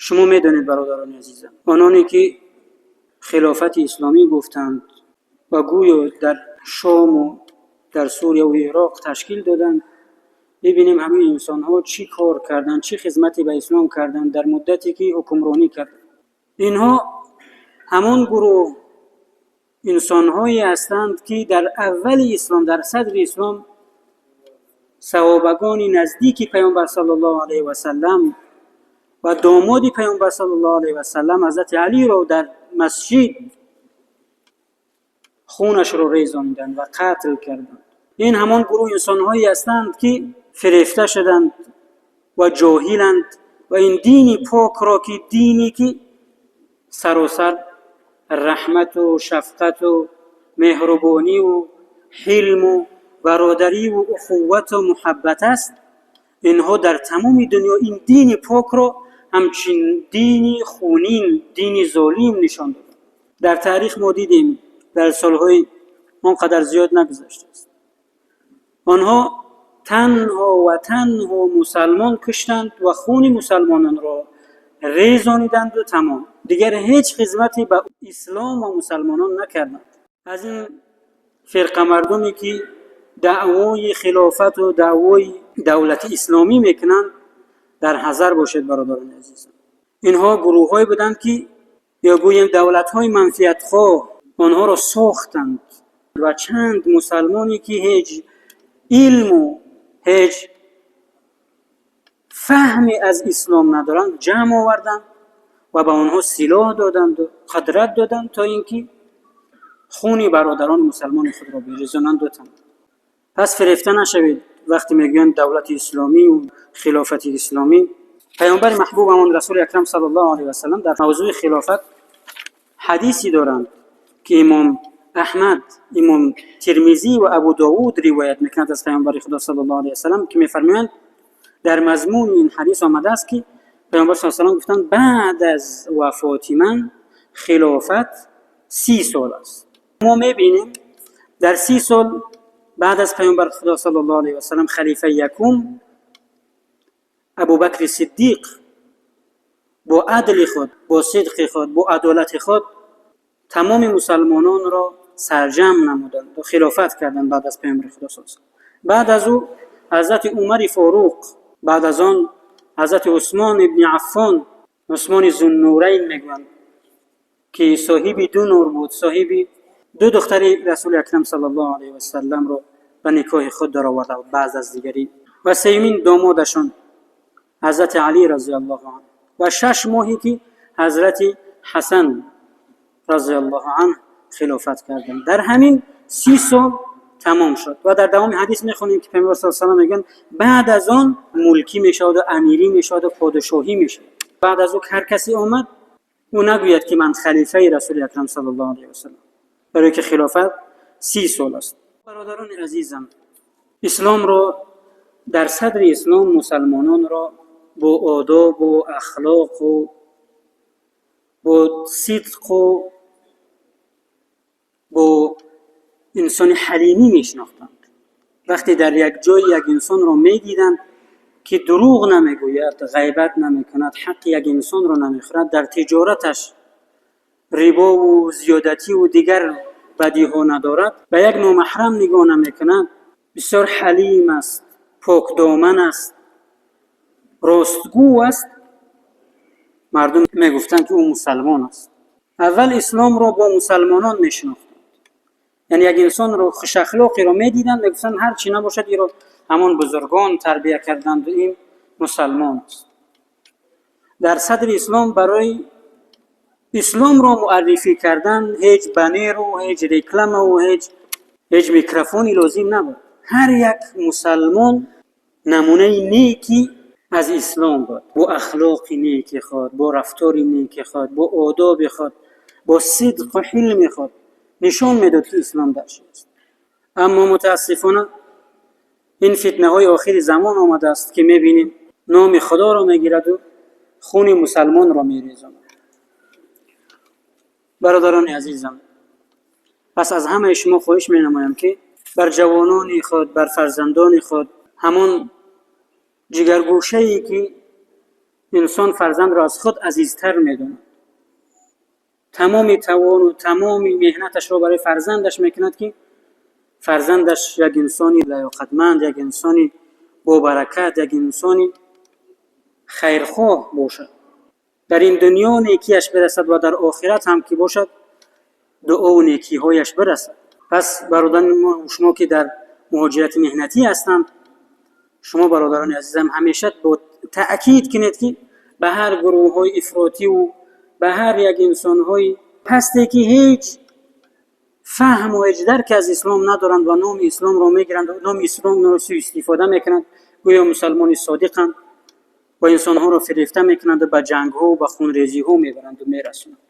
Шумо медонед, бародарони азизам, ононе ки хилофати исломӣ гуфтанд ва гӯё дар Шому дар Сурия ва Ироқ ташкил доданд, бибинем ҳамин инсонҳо чӣ кор карданд, чӣ хизмате ба ислом карданд дар муддате ки ҳукмронӣ карданд. Инҳо ҳамон гурӯҳ инсонҳое ҳастанд, ки дар аввали ислом, дар садри ислом, саҳобагони наздики Паёмбар саллаллоҳу алайҳи васаллам ва домоди Паёмбар саллаллоҳу алайҳи васаллам, ҳазрати Алиро дар масҷид хунашро резониданд ва қатл карданд. Ин ҳамон гурӯҳ инсонҳое ҳастанд, ки фирефта шуданд ва ҷоҳиланд ва ин дини покро, ки дине ки саросар раҳмату шафқату меҳрубониву ҳилму бародариву ухуввату муҳаббат аст, инҳо дар тамоми дунё ин дини покро ҳамчин дини хунин, дини золим нишон доданд. Дар таърих мо дидем, дар солҳои он қадар зиёд нагузаштааст, онҳо танҳо ва танҳо мусалмон куштанд ва хуни мусалмононро резониданду тамом, дигар ҳеҷ хизмате ба ислом ва мусалмонон накарданд. Аз ин фирқа мардуме ки даъвои хилофату даъвои давлати исломӣ мекунанд, дар ҳазар бошед, бародарони азизам. Инҳо гурӯҳҳое буданд, ки ё гӯем давлатҳои манфиатхоҳ онҳоро сохтанд ва чанд мусалмоне ки ҳеҷ илму ҳеҷ фаҳме аз ислом надоранд, ҷамъ оварданд ва ба онҳо силоҳ доданду қудрат доданд, то ин ки хуни бародарони мусалмони худро бирезонанду тамом. Пас фирефта нашавед, вақте мегӯянд давлати исломию хилофати исломӣ. Паёмбари маҳбубамон, Расули Акрам саллаллоҳу алайҳи васаллам, дар мавзӯи хилофат ҳадисе доранд, ки Имом Аҳмад, Имом Термизӣ ва Абу Довуд ривоят мекунад аз Паёмбари Худо саллаллоҳу алайҳи васаллам, ки мефармоянд, дар мазмуни ин ҳадис омадааст, ки Паёмбар с салам гуфтанд: «Баъд аз вафоти ман хилофат 30 сол аст». Мо мебинем, дар 30 сол баъд аз Паёмбари Худо саллаллоҳу алайҳи васаллам халифаи якум, Абубакри Сиддиқ, бо адли худ, бо сидқи худ, бо адолати худ тамоми мусалмононро сарҷамъ намуданд ва хилофат карданд баъд аз Паёмбари Худо с. Баъд аз ӯ ҳазрати Умари Форуқ, баъд аз он ҳазрати Усмон ибни Аффон, Усмони Зуннурайн мегӯянд, ки соҳиби ду нур буд, соҳиби ду духтари Расули Акрам саллаллоҳу алайҳи васалламро ба никоҳи худ дароварда баъд аз дигарӣ, ва сеюмин домодашон ҳазрати Алӣ разиаллоҳу анҳу, ва 6 моҳе ки ҳазрати Ҳасан разиаллоҳу анҳ хилофат карданд. Дар ҳамин 30 сол тамом шуд. Ва дар давоми ҳадис мехонем, ки Паёмбар с салам мегӯянд: «Баъд аз он мулкӣ мешаваду амирӣ мешаваду подшоҳӣ мешавад». Баъд аз ӯ ҳар касе омад, ӯ нагӯяд, ки ман халифаи Расули Акрам саллаллоҳу алайҳи васаллам, барое ки хилофат 30 сол аст. Бародарони азизам, исломро дар садри ислом мусалмононро бо одобу ахлоқу бо сидқу бо инсони ҳалимӣ мешинохтанд. Вақте дар як ҷой як инсонро медиданд, ки дурӯғ намегӯяд, ғайбат намекунад, ҳаққи як инсонро намехӯрад, дар тиҷораташ рибову зиёдативу дигар бадиҳо надорад, ба як номаҳрам нигоҳ намекунад, бисёр ҳалим аст, покдоман аст, ростгӯ аст, мардум мегуфтанд, ки ӯ мусалмон аст. Аввал исломро бо мусалмонон мешинохтанд, яъне як инсонро хушахлоқеро медиданд, мегуфтанд: «Ҳар чӣ набошад, иро ҳамон бузургон тарбия карданду ин мусалмон аст». Дар садри ислом барои исломро муаррифӣ кардан ҳеҷ банеру, ҳеҷ рекламаву ҳеҷ микрофони лозим набуд. Ҳар як мусалмон намунаи неки аз ислом буд. Бо ахлоқи неки худ, бо рафтори неки худ, бо одоби худ, бо сидқу ҳилми худ нишон медод, ки ислом дар чӣ аст. Аммо мутаассифона ин фитнаҳои охири замон омадааст, ки мебинем, номи Худоро мегираду хуни мусалмонро мерезонад. Бародарони азизам, пас аз ҳамаи шумо хоҳиш менамоям, ки бар ҷавонони худ, бар фарзандони худ ҳамон ҷигаргӯшае ки Инсон фарзандро аз худ азизтар медонад. Тамоми тавону тамоми меҳнаташро барои фарзандаш мекунад, ки фарзандаш як инсони лаёқатманд, як инсони бобаракат, як инсони хайрхоҳ бошад. Дар ин дунё некиаш бирасад ва дар охират ҳам ки бошад, дуову некиҳояш бирасад. Пас бародарони мо, шумо ки дар муҳоҷирати меҳнатӣ ҳастанд, шумо, бародарони азизам, ҳамеша бо таъкид кунед, ки ба ҳар гурӯҳҳои ифротиву ба ҳар як инсонҳои пасте, ки ҳеҷ фаҳму ҳеҷ дарке аз ислом надоранд ва номи исломро мегиранд, номи исломро суистифода мекунанд, гӯё мусалмони содиқанд ва инсонҳоро фирефта мекунанду ба ҷангҳо, ба хунрезиҳо мебаранду мерасонанд.